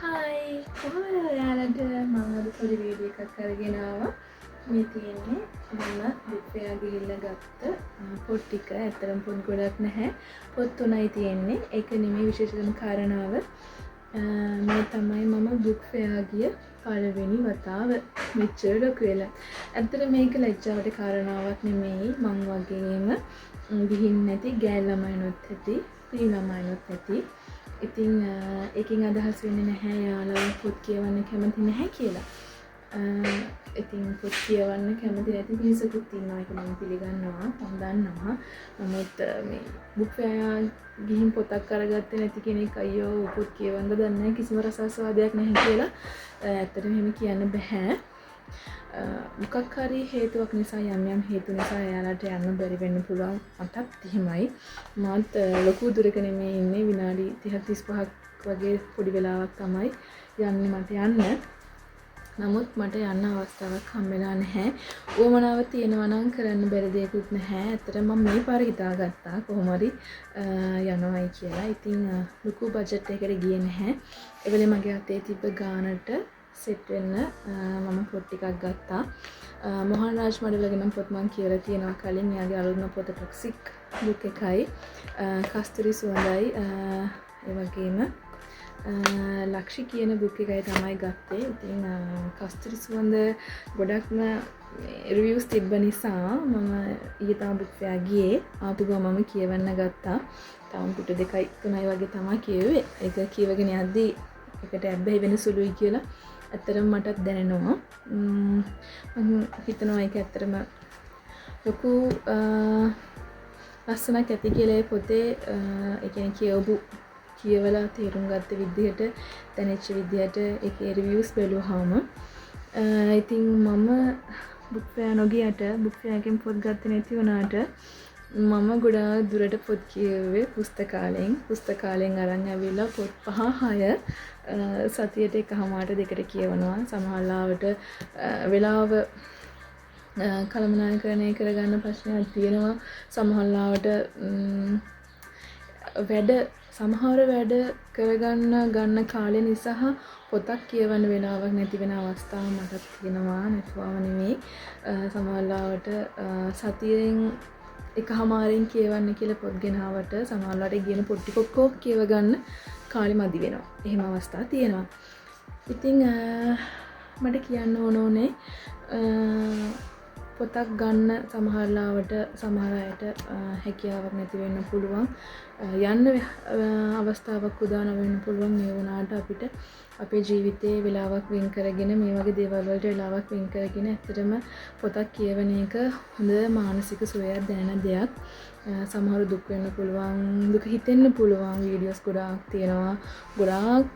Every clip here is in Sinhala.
හායි, කොහොමද ඔයාලට? මම අද පොඩි වීඩියෝ එකක් අරගෙන ආවා. මේ තියෙන්නේ මම බුක් ෆෙයා ගිහිල්ලා ගත්ත පොත් ටික. ඇත්තටම පොත් ගොඩක් නැහැ. පොත් තුනයි තියෙන්නේ. ඒක නෙමෙයි විශේෂතම කාරණාව. මේ තමයි මම බුක් ෆෙයා ගිය පළවෙනි වතාව මෙච්චර ලොකු වෙලා. ඇත්තට මේක ලැජ්ජාවට කාරණාවක් නෙමෙයි. මං වගේම ගිහින් නැති ගෑල් ළමයිනොත් ඇති, පිරිමි ළමයිනොත් ඇති. ඉතින් ඒකෙන් අදහස් වෙන්නේ නැහැ එයාලා පොත් කියවන්න කැමති නැහැ කියලා. ඉතින් පොත් කියවන්න කැමති නැති පිරිසකුත් ඉන්නවා. ඒක මම පිළිගන්නවා. මම දන්නවා. නමුත් මේ බුක් ෆෙයා ගිහින් පොතක් අරගත්තේ නැති කෙනෙක් අයියෝ පොත් කියවන්න දන්නේ නැහැ, කිසිම රසාස්වාදයක් නැහැ කියලා ඇත්තටම එහෙම කියන්න බැහැ. මොකක් හරි හේතුවක් නිසා, යම් යම් හේතු නිසා එයාලට යන්න බැරි වෙන්න පුළුවන්. මටත් එහෙමයි. මාත් ලොකු දුරක නෙමෙයි ඉන්නේ. විනාඩි 30 35ක් වගේ පොඩි වෙලාවක් තමයි යන්නේ මට යන්න. නමුත් මට යන්න අවස්ථාවක් හම්බ වෙලා නැහැ. උවමනාව තියෙනවා නම් කරන්න බැරි දෙයක්වත් නැහැ. ඇත්තටම මම මේ පාර හිතාගත්තා කොහොම හරි යනවයි කියලා. ඉතින් ලොකු බජට් එකකට ගියේ නැහැ. ඒ වෙලේ මගේ අතේ තිබ්බ ගානට සෙට් වෙන්න මම පොත් ටිකක් ගත්තා. මොහන් රාජ් මඩුලගේ නම් පොත් මං කියවලා තියෙනවා කලින්. එයාගේ අලුත්ම පොත ටොක්සික් බුක් එකයි, කස්තුරි සුවඳයි, ඒ වගේම ලක්ෂි කියන බුක් එකයි තමයි ගත්තේ. ඉතින් කස්තුරි සුවඳ ගොඩක්ම රිවිව්ස් තිබ්බ නිසා මම ඊයේ තමයි බුක් ෆෙයා ගියේ. ආපු ගමම කියවන්න ගත්තා. තාම පිටු 2යි 3යි වගේ තමයි කියුවේ. ඒක කියවගෙන යද්දී ඒකට ඇබ්බැහි වෙන සුළුයි කියලා ඇත්තටම මටත් දැනෙනවා. මං හිතනවා ඒක ඇත්තටම ලොකු ලස්සනක් ඇති කියලා ඒ පොතේ. ඒ කියන්නේ කියවලා තේරුම් ගත්ත විදිහට, දැනෙච්ච විදිහට ඒකේ රිවිව්ස් බැලුවාම, ඉතින් මම බුක් ෆෙයා නොගියට, බුක් ෆෙයා එකෙන් පොත් ගත්තේ නැති වුණාට මම ගොඩාක් දුරට පොත් කියෙව්වේ පුස්තකාලයෙන්. පුස්තකාලයෙන් අරන් ඇවිල්ලා පොත් 5 6 සතියට එකහමාරට දෙකට කියවනවා. සමහර ලාවට වෙලාව කළමනාකරණය කරගන්න ප්‍රශ්නයක් තියෙනවා. සමහර ලාවට සමහර වැඩ කරගන්න ගන්න කාලෙ නිසා පොතක් කියවන්න වෙලාවක් නැති වෙන අවස්ථා මටත් තියෙනවා, නැතුවම නෙමෙයි. සමහර ලාවට සතියෙන් එකහමාරෙන් කියවන්න කියලා පොත් ගෙනාවට සමහර ලාවට ගෙන පොත් ටික ඔක්කොම කියව ගන්න කාලෙ මදි වෙනවා. එහෙම අවස්ථා තියෙනවා. ඉතින් මට කියන්න ඕන උනේ පොතක් ගන්න සමහර ලාවට සමහර අයට හැකියාවක් නැති වෙන්න පුළුවන්. යන්න අවස්ථාවක් උදා නොවෙන්න පුළුවන්. ඒ වුණාට අපිට අපේ ජීවිතේ වෙලාවක් වෙන් කරගෙන, මේ වගේ දේවල් වලට වෙලාවක් වෙන් කරගෙන ඇත්තටම පොතක් කියවන එක හොඳ මානසික සුවයක් දැනෙන දෙයක්. සමහර දුක් වෙන්න පුළුවන්, දුක හිතෙන්න පුළුවන්. වීඩියෝස් ගොඩාක් තියෙනවා. ගොඩාක්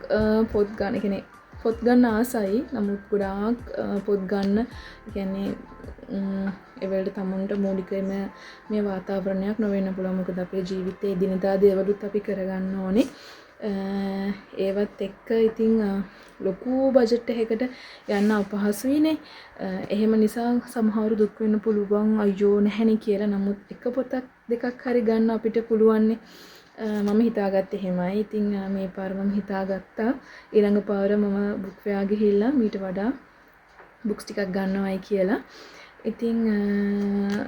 පොත් ගන්න, ඒ කියන්නේ පොත් ගන්න ආසයි. නමුත් ගොඩාක් පොත් ගන්න, ඒ කියන්නේ ඒ වෙලට තමුන්ට මූලිකම මේ වාතාවරණයක් නොවෙන්න පුළුවන්. මොකද අපේ ජීවිතේ එදිනෙදා දේවලුත් අපි කරගන්න ඕනේ. ඒවත් එක්ක ඉතින් ලොකු බජට් එකකට යන්න අපහසුයිනේ. එහෙම නිසා සමහරු දුක් වෙන්න පුළුවන්, අයියෝ නැහැනේ කියලා. නමුත් එක පොතක් දෙකක් හරි ගන්න අපිට පුළුවන්නේ. මම හිතාගත්තේ එහෙමයි. ඉතින් මේ පාර මම හිතාගත්තා ඊළඟ පාර මම බුක් ෆෙයා ගිහිල්ලා මීට වඩා බුක්ස් ටිකක් ගන්නවයි කියලා. ඉතින්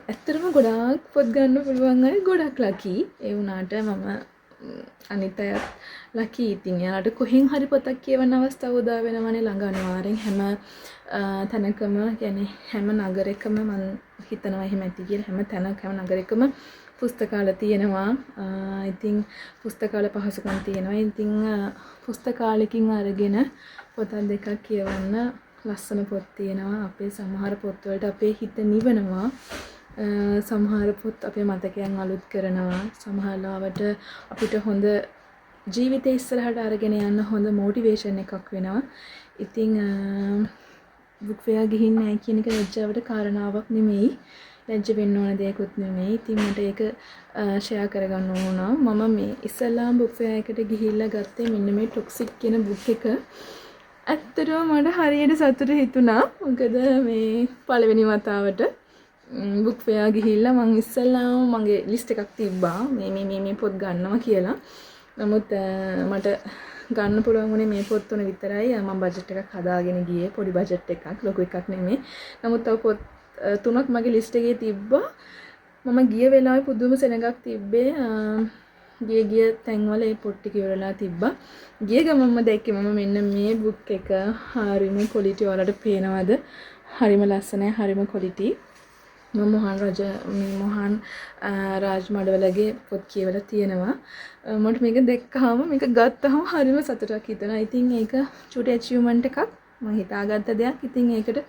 ඇත්තටම ගොඩාක් පොත් ගන්න පුළුවන් අය ගොඩක් ලකි. ඒ වුණාට මම අනිත් අයත් ලකි. ඉතින් එයාලට කොහෙන් හරි පොතක් කියවන්න අවස්ථාව උදා වෙනවනේ ළඟ අනිවාර්යෙන් හැම තැනකම, කියන්නේ හැම නගරයකම මං හිතනවා එහෙම ඇති කියලා. හැම තැනක හැම නගරයකම පුස්තකාල තියෙනවා. ඉතින් පුස්තකාල පහසුකම් තියෙනවා. ඉතින් පුස්තකාලෙකින් අරගෙන පොතක් දෙකක් කියවන්න ලස්සන පොත් තියෙනවා. අපේ සමහර පොත්වලට අපේ හිත නිවනවා. සමහර පොත් අපේ මතකයන් අලුත් කරනවා. සමහර ලාවට අපිට හොඳ ජීවිතේ ඉස්සරහට අරගෙන යන්න හොඳ මොටිවේෂන් එකක් වෙනවා. ඉතින් බුක් ෆෙයා ගිහින් නෑ කියන එක ලැජ්ජාවට කාරණාවක් නෙමෙයි. ලැජ්ජ වෙන්න ඕන දෙයක්වත් නෙමෙයි. ඉතින් මට ඒක ෂෙයා කරගන්න ඕන වුණා. මම මේ ඉස්සෙල්ලාම බුක් ෆෙයා එකට ගිහිල්ලා ගත්තේ මෙන්න මේ ටොක්සික් කියන බුක් එක. ඇත්තටම මට හරියට සතුටු හිතුණා. මොකද මේ පළවෙනි වතාවට බුක් ෆෙයා ගිහිල්ලා මං ඉස්සෙල්ලාම මගේ ලිස්ට් එකක් තිබ්බා මේ මේ මේ මේ පොත් ගන්නවා කියලා. නමුත් මට ගන්න පුළුවන් වුණේ මේ පොත් තුන විතරයි. මම බජට් එකක් හදාගෙන ගියේ. පොඩි බජට් එකක්, ලොකු එකක් නෙමෙයි. නමුත් තව පොත් තුනක් මගේ ලිස්ට් එකේ තිබ්බා. මම ගිය වෙලාවේ පුදුම සෙනඟක් තිබ්බේ. ගිය ගිය තැන්වල ඒ පොත් ටික ඉවරලා තිබ්බා. ගිය ගමන්ම දැක්කේ මම මෙන්න මේ බුක් එක. හරිම ක්වොලිටි ඔයාලට පේනවද? හරිම ලස්සනයි, හරිම ක්වොලිටි. මම මොහන් රජ මේ මොහන් රාජ් මඩවලගේ පොත් කියවලා තියෙනවා. මට මේක දැක්කහම මේක ගත්තහම හරිම සතුටක් හිතුණා. ඉතින් ඒක චූටි ඇචීව්මන්ට් එකක්. මම හිතාගත්ත දෙයක්. ඉතින් ඒකට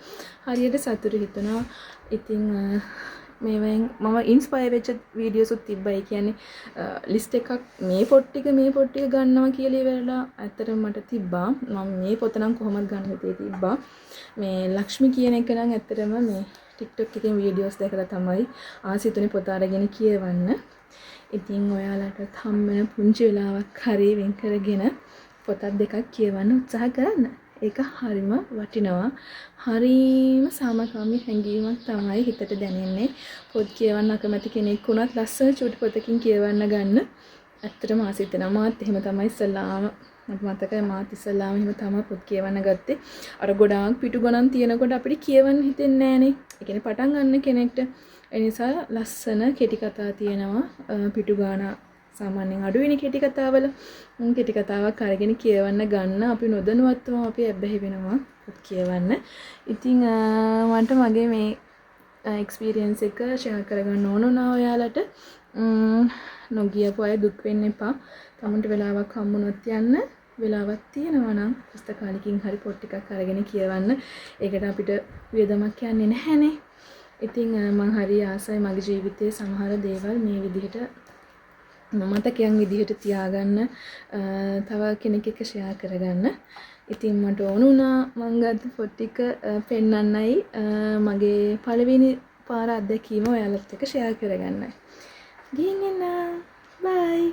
හරියට සතුටු හිතුණා. ඉතින් මේවෙන් මම ඉන්ස්පයර් වෙච්ච වීඩියෝස් උත් තිබ්බා. ඒ කියන්නේ ලිස්ට් එකක් මේ පොත් ටික මේ පොත් ටික ගන්නවා කියලා ඉවරලා ඇත්තටම මට තිබ්බා. මම මේ පොත නම් කොහොමද ගන්න හිතේ තිබ්බා. මේ ලක්ෂ්මි කියන එක නම් ඇත්තටම මේ TikTok එකෙන් වීඩියෝස් දැකලා තමයි ආස හිතුනේ පොත අරගෙන කියවන්න. ඉතින් ඔයාලටත් හම් වෙන පුංචි වෙලාවක් හරි වෙන් කරගෙන පොතක් දෙකක් කියවන්න උත්සාහ කරන්න. ඒක හරිම වටිනවා. හරිම සාමකාමී හැඟීමක් තමයි හිතට දැනෙන්නේ. පොත් කියවන්න අකමැති කෙනෙක් වුණත් ලස්සන චූටි පොතකින් කියවන්න ගන්න ඇත්තටම ආස හිතෙනවා. මාත් එහෙම තමයි ඉස්සෙල්ලාම මට මතකයි මාත් ඉස්සෙල්ලාම එහෙම තමයි පොත් කියවන්න ගත්තේ. අර ගොඩාක් පිටු ගණන් තියෙනකොට අපිට කියවන්න හිතෙන්නේ නෑනේ. ඒ කියන්නේ පටන් ගන්න කෙනෙක්ට. ඒ නිසා ලස්සන කෙටි කතා තියෙනවා. පිටු ගාන සාමාන්‍යයෙන් අඩු වෙන කෙටි කතාවල. කෙටි කතාවක් අරගෙන කියවන්න ගන්න අපි නොදැනුවත්වම අපි ඇබ්බැහි වෙනවා පොත් කියවන්න. ඉතින් මට මගේ මේ එක්ස්පීරියන්ස් එක ෂෙයා කරගන්න ඕන වුණා ඔයාලට. නොගියපු අය දුක් වෙන්න එපා. තමන්ට වෙලාවක් හම්බුනොත් යන්න. වෙලාවක් තියෙනවා නම් පුස්තකාලෙකින් හරි පොත් ටිකක් අරගෙන කියවන්න. ඒකට අපිට වියදමක් යන්නේ නැහැනේ. ඉතින් මං හරි ආසයි මගේ ජීවිතයේ සමහර දේවල් මේ විදිහට මතකයන් විදිහට තියාගන්න, තව කෙනෙක් එක්ක ෂෙයා කරගන්න. ඉතින් මට ඕන වුණා මං ගත්ත පොත් ටික පෙන්වන්නයි, මගේ පළවෙනි පාර අත්දැකීම ඔයාලත් එක්ක ෂෙයා කරගන්නයි. ගිහින් එන්න. බයි.